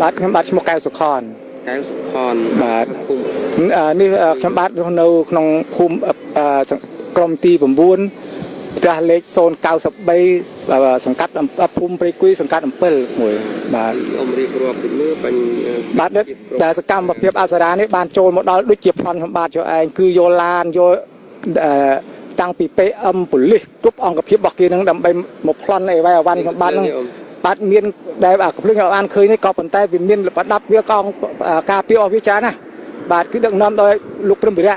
បាទខ្ញុំបាទឈ្មោះកែវសុខន កែវសុខន បាទ ភូមិ នេះខ្ញុំបាទរស់នៅក្នុងភូមិក្រុមទី9ផ្ទះលេខ093សង្កាត់ភូមិព្រៃគុយសង្កាត់អំពិលមួយបាទ អ៊ំរៀបរាប់តិចមើលបញ្ញ បាទដែលសកម្មភាពអប្សរានេះបានចូលមកដល់ដូចជាប្លន់ខ្ញុំបាទយកឯងគឺយកឡានយកអឺតាំងពី PM ប៉ូលីសគ្រប់អង្គភាពរបស់គេនឹងដើម្បីមកប្លន់អីវ៉ៃអវ៉ាន់ខ្ញុំបាទនឹងបាទមានដែលអាកំភ្លើងខ្ញុំបានឃើញនេះក៏ប៉ុន្តែវាមានប្រដាប់វាកងការពារអស់វាច្រើនណាស់បាទគឺដឹកនាំដោយលោកព្រឹមវិរៈ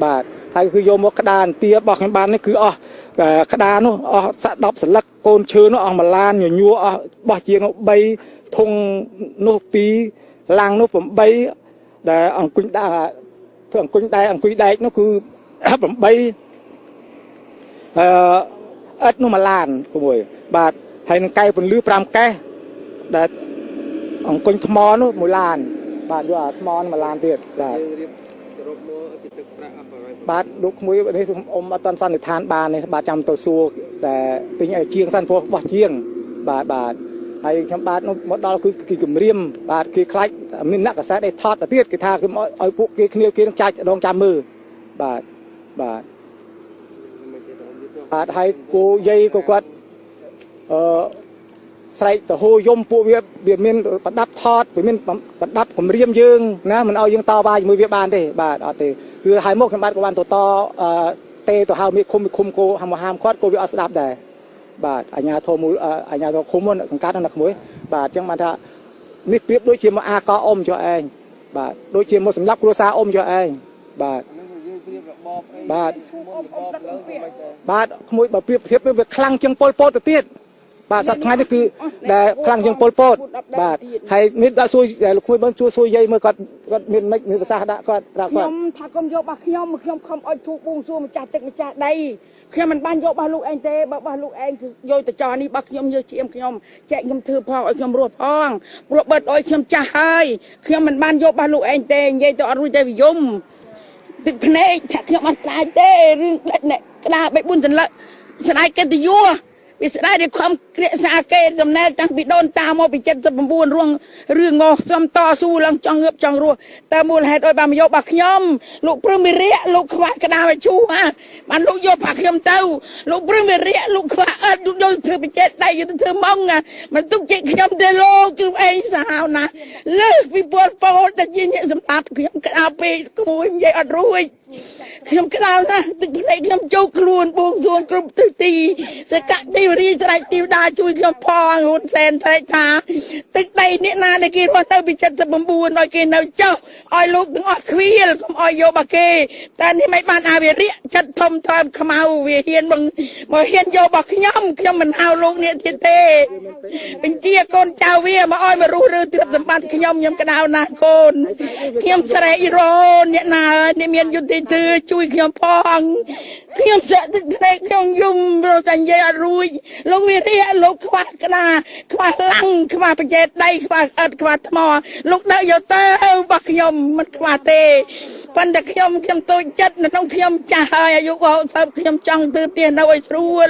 បាទហើយគឺយកមកក្តារអន្ទារបស់ខ្ញុំបាននេះគឺអស់ក្តារនោះអស់10សន្លឹកកូនឈើនោះអស់មួយឡានញញួរអស់បោះជាង3ធុងនោះ2ឡាំងនោះ8ដែលអង្គុញដាក់ធ្វើអង្គុញដែរអង្គុយដែកនោះគឺ8អឺឥតនោះមួយឡាន6បាទហើយនឹងកែវពន្លឺ5កេះដែលអង្គុញថ្មនោះមួយឡានបាទយកអាថ្មនោះមួយឡានទៀតបាទ យើងរៀបសរុបមកជាទឹកប្រាក់អស់ប្រហែល បាទលោកក្មួយនេះអ៊ំអត់ទាន់សន្និដ្ឋានបានទេបាទចាំទៅសួរតែទិញឲ្យជាងសិនព្រោះបោះជាងបាទបាទហើយខ្ញុំបាទនោះមកដល់គឺគេគម្រាមបាទគេខ្លាចមានអ្នកកសែតអីថតទៅទៀតគេថាគេឲ្យពួកគេគ្នាគេនឹងចាច់ដងចាំមើលបាទបាទបាទហើយគោយាយក៏គាត់អឺស្រែកទៅហូយំពួកវាវាមានប្រដាប់ថតវាមានប្រដាប់គម្រាមយើងណាមិនឲ្យយើងតវ៉ាជាមួយវាបានទេបាទអត់ទេគឺហើយមកខ្ញុំបាទក៏បានទៅតអឺទេទៅហៅមេឃុំមេឃុំគោហាមហាមគាត់គោវាអត់ស្ដាប់ដែរបាទអាញាធមូលអាញាធឃុំសង្កាត់ណាក្មួយបាទអញ្ចឹងបានថានេះប្រៀបដូចជាមកអាកអ៊ំចុះឯងបាទដូចជាមកសម្រាប់គ្រួសារអ៊ំចុះឯងបាទ ហ្នឹងយើងប្រៀបរបបអី បាទ មុនរបបលើមិនដែរ បាទក្មួយបើប្រៀបធៀបវាខ្លាំងជាងប៉ុលពតទៅទៀតបាទសប្តាហ៍នេះគឺដែលខ្លាំងជាងប៉ុលពតបាទហើយនេះដាក់សួរលោកក្មួយបងជួសួរយាយមើលគាត់គាត់មានមិនមានប្រសាសន៍ដាក់គាត់ប្រាប់ ខ្ញុំ គាត់ ថាកុំយករបស់ខ្ញុំខ្ញុំខំអុជធូបបួងសួងម្ចាស់ទឹកម្ចាស់ដីខ្ញុំមិនបានយករបស់លោកឯងទេបើរបស់លោកឯងគឺយកទៅចោលនេះរបស់ខ្ញុំយកឈាមខ្ញុំចែកខ្ញុំធ្វើផងឲ្យខ្ញុំរស់ផងព្រោះបើឲ្យខ្ញុំចាស់ហើយខ្ញុំមិនបានយករបស់លោកឯងទេនិយាយទៅអត់រួចទេវិយមទឹកភ្នែកថាខ្ញុំអត់ស្ដាយទេរឿងផ្លេចអ្នកក្តារ3 4សន្លឹកស្ដាយកិត្តិយសវាស្ដាយដែលខំក្រាកសាគេចំណែលតាំងពីដូនតាមកពី79រួងរឿងងសុំតស៊ូឡើងចង់ងើបចង់រស់តែមូលហេតុអុយបានមកយករបស់ខ្ញុំលោកព្រឹមវិរៈលោកខ្វះក្តារឲ្យឈូហាបានលោកយកបាក់ខ្ញុំទៅលោកព្រឹមវិរៈលោកខ្វះអត់លោកយកធ្វើបច្ចេកដៃយកទៅធ្វើម៉ងមិនទុកចិត្តខ្ញុំទេលោកគឺឯងសាហាវណាស់លើសពីពលពតតែជាអ្នកសម្រាប់ខ្ញុំក្តៅពេកក្មួយនិយាយអត់រួចខ្ញុំក្តៅណាស់ទឹកភ្នែកខ្ញុំជោគខ្លួនបួងសួងគ្រប់ទិសទីសកទេវរាជស្រេចទេវតាជួយខ្ញុំផងហ៊ុនសែនស្រែកថាទឹកដីនេះណាដែលគេរស់នៅពី79ឲ្យគេនៅចុះឲ្យលោកទាំងអស់ខ្វៀលកុំឲ្យយករបស់គេតែនេះមិនបានអាវិរៈចិត្តធំធំខ្មៅវាហ៊ានមកមកហ៊ានយករបស់ខ្ញុំខ្ញុំមិនហៅលោកនេះទៀតទេបញ្ជាកូនចៅវាមកឲ្យមករស់រើទ្រព្យសម្បត្តិខ្ញុំខ្ញុំក្តៅណាស់កូនខ្ញុំស្រែករអ្នកណាអ្នកមានយុត្តិធម៌ជួយខ្ញុំផងខ្ញុំស្រែកទឹកភ្នែកខ្ញុំយំព្រោះតែនិយាយអត់រួចលោកវិរៈលោកខ្វះក្តារខ្វះឡាំងខ្វះបច្ចេកដីខ្វះអិតខ្វះថ្មលោកដឹកយកទៅរបស់ខ្ញុំមិនខ្វះទេប៉ុន្តែខ្ញុំខ្ញុំតូចចិត្តនៅក្នុងខ្ញុំចាស់ហើយអាយុ60ខ្ញុំចង់ធ្វើផ្ទះនៅឲ្យស្រួល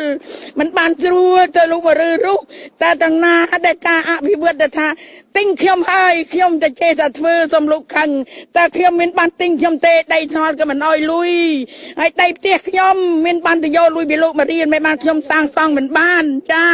មិនបានស្រួលទៅលោកមករើរុះតែទាំងណាដែលការអភិវឌ្ឍដែលថាទិញខ្ញុំហើយខ្ញុំតែចេះតែធ្វើសំលោកខឹងតែខ្ញុំមានបានទិញខ្ញុំទេដីថ្នល់ក៏មិនអោយលុយហើយដីផ្ទះខ្ញុំមានបានទៅយកលុយពីលោកមករៀនមិនបានខ្ញុំសាងសង់មិនបានចា